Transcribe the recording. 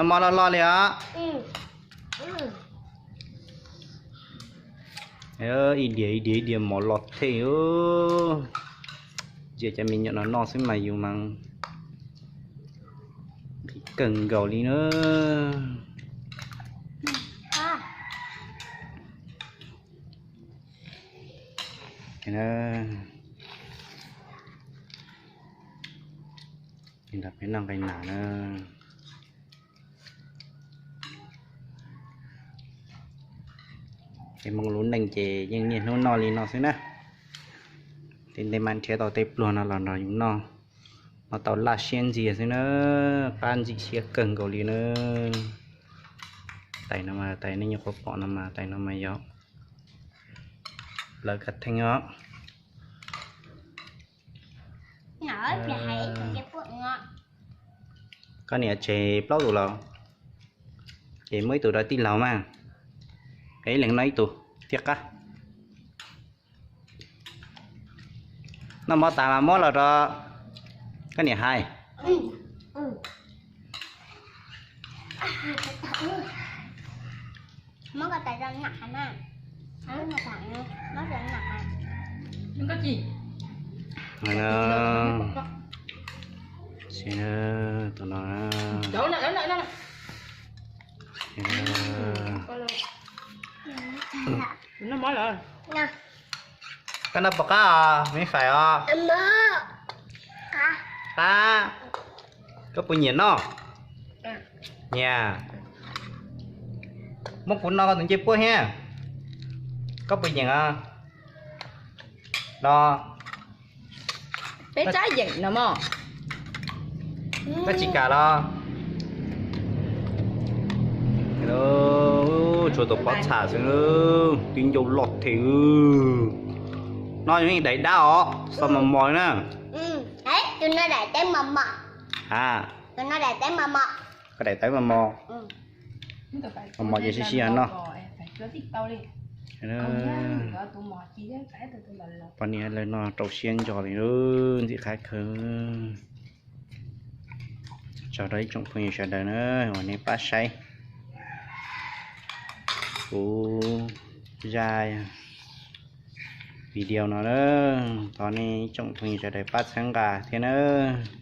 Noj mov loj loj li os. Ib diav ib diav ib diav mov loj thiab. Ntsia cov me nyuam no noj xwb mas yus mas nqhis kawg nkaus li na. Nrog peb noj nqaij nas na. Ces Hmoob lub neej ces yeej niaj hnub noj li no xwb na. Tej ntej mas nrhiav tau tej pluag no los nrog yus noj, noj tau laj siab ntxiag xwb na, qab ntxim siab kawg nkaus li na. Tais no mas tais nej nyuam qhuav pom no mas tais no mas yog lawv kav theej os. Koj niam tseg plaub tus los, ces muab ib tug rau tij laug mas, ib leeg noj ib tug thiaj qab. Noj mov tas mas muab los rau koj niam hais. Tus no, koj noj puas qab os, me fais os? Qab. Koj puas nyiam noj? Nyiam. Muab kuv no koj tus ncej puab thiab. Koj puas yeem os? Los, peb tsab yeem no mog. Koj tsis kam los? Tshuav tus pob txha xwb, tib ncauj loj thiab. No yeej daim dab os, xav mos mos na. Tus no daim tawv mos mos. Ha, koj daim tawv mos mos. Mos mos ces sib sib no. Poj niam lawv no rau siab ntso li, ntxim qab kawg. Tso rau ib tsoom phooj ywg sawv daws na, uas nej pab saib kuv zaj video no na, thov nej ib tsoom phooj ywg sawv daws pab txhawb nqa thiab nawb.